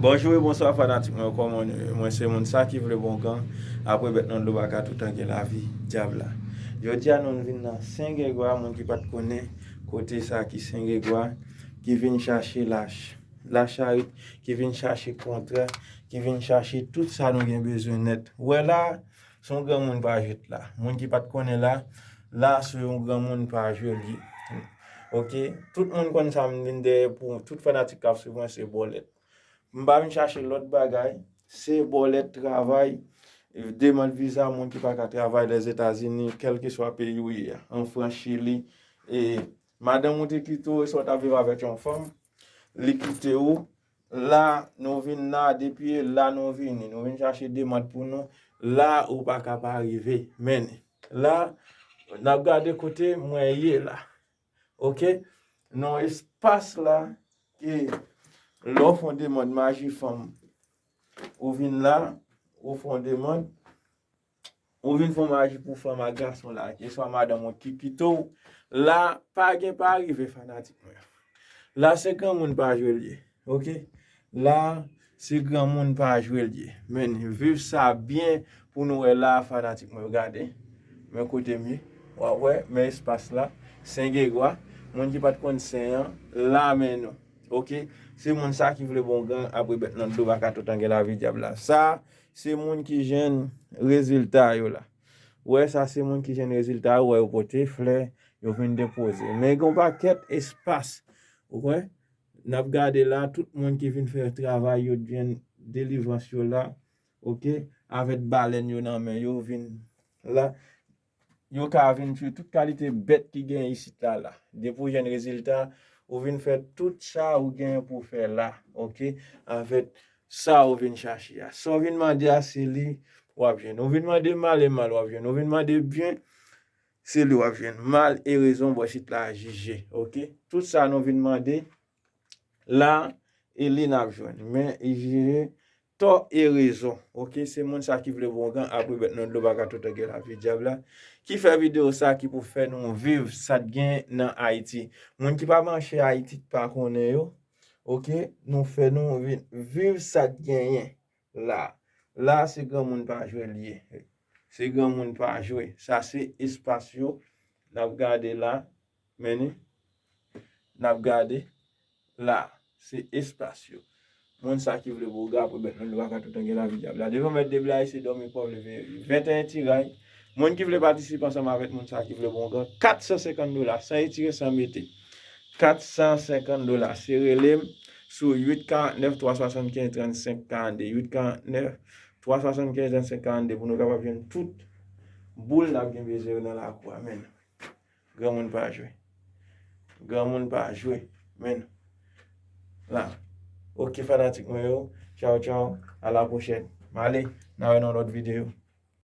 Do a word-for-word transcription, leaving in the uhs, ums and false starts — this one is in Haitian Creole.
Bonjou e bonswa fanatik mwen, kòman nou ye? Mwen se moun sa ki vle bongan, apre bèt nan dlo baka toutan gen lavi dyab la. Jodi a nou vin nan Sen Gregwa, moun ki pa t konnen kote sa ki Sen Gregwa, ki vin chache lach, lachayit, ki vin chache kontrè, ki vin chache tout sa nou gen bezwen nèt. Ou wè la, se yon granmoun pa jwe la. Moun ki pa t konnen la, la se yon granmoun pa jwe li. Ok, tout moun konn sa m vin dèyè pou tout fanatik k ap swiv mwen se bòlèt. M pa vin chache lòt bagay, se bòlèt travay, demann viza moun ki pa ka travay Lèzetazini, kèlkeswa peyi ou ye a, an Frans, Chili, e madanm ou te kite w, e sa w t ap viv avèk yon fanm, li kite w, la nou vin la, depi e la nou vini, nou vin chache demann pou nou, la ou pa ka pa rive, men la, n ap gade kote mwen ye la. Ok? Nan espas la, ke lè w fè yon demann maji fanm, ou vin la, ou fè yon demann, ou vin fè yon maji pou fanm ak gason la, ke swa madanm ou ki kite w, la pa gen pa rive fanatik mwen. La se granmoun pa jwe l ye. Ok? La se granmoun pa jwe l ye. Men viv sa byen pou nou wè la fanatik mwen. Gade. Men kote m ye. W ap wè, men espas la. Sen Gregwa. Moun ki pa t konn Sen an, la men nou. Ok? Se moun sa ki vle bongan apre bèt nan dlo baka toutan gen lavi dyab la. Sa, se moun ki jwenn rezilta yo la. Ou wè sa, se moun ki jwenn rezilta yo, wè yo pote flè, yo vin depoze. Men gen yon pakèt espas. Ou wè? N ap gade la, tout moun ki vin fè travay yo, jwenn delivrans yo la. Ok? Avèk balèn yo nan men yo, vin la. Yo ka vin tchwe tout kalite bèt ki gen isit la la. Depi w jwenn rezilta, ou vin fè tout sa ou gen pou fè la. Ok? Avèk sa ou vin chache a. Sa w vin mande a, se li w ap jwenn. Ou vin mande mal e mal w ap jwenn. Ou vin mande byen, se li w ap jwenn. Mal e rezon bò isit la jije. Ok? Tout sa nou vin mande la, e li n ap jwenn. Men jije tò e rezon. Ok? Se moun sa ki vle bongan apre bèt nan dlo baka toutan gen lavi dyab la. Ki fè videyo sa ki pou fè nou viv sa t gen nan Ayiti. Moun ki pa mache Ayiti, ki pa konnen yo. Ok? Nou fè nou vin viv sa t genyen la. La se granmoun pa jwe l ye. Se granmoun pa jwe. Sa se espas yo. N ap gade la. Men ni. N ap gade la. Se espas yo. Moun sa ki vle bongan apre bèt nan dlo baka toutan gen lavi dyab la. Devan mèt de blayi se dòmi pòv leve yo ye. Venteyen tiray. Moun ki vle patisipe ansanm avèk moun sa ki vle bongan. Kat san senkant dola. San etire, san mete. Kat san senkant dola. Se rele m sou uit karant nèf, twa swasannkenz, trannsenk, karannde. Uit karant nèf, twa swasannkenz, trannsenk, karannde. Pou nou kapab jwenn tout boul n ap gen bezwen yo nan lakou a. Men. Granmoun pa jwe. Granmoun pa jwe. Men. La. Ok, fanatik mwen yo. Tchaw, tchaw. A la pwochèn. M ale. N a wè nan lòt videyo.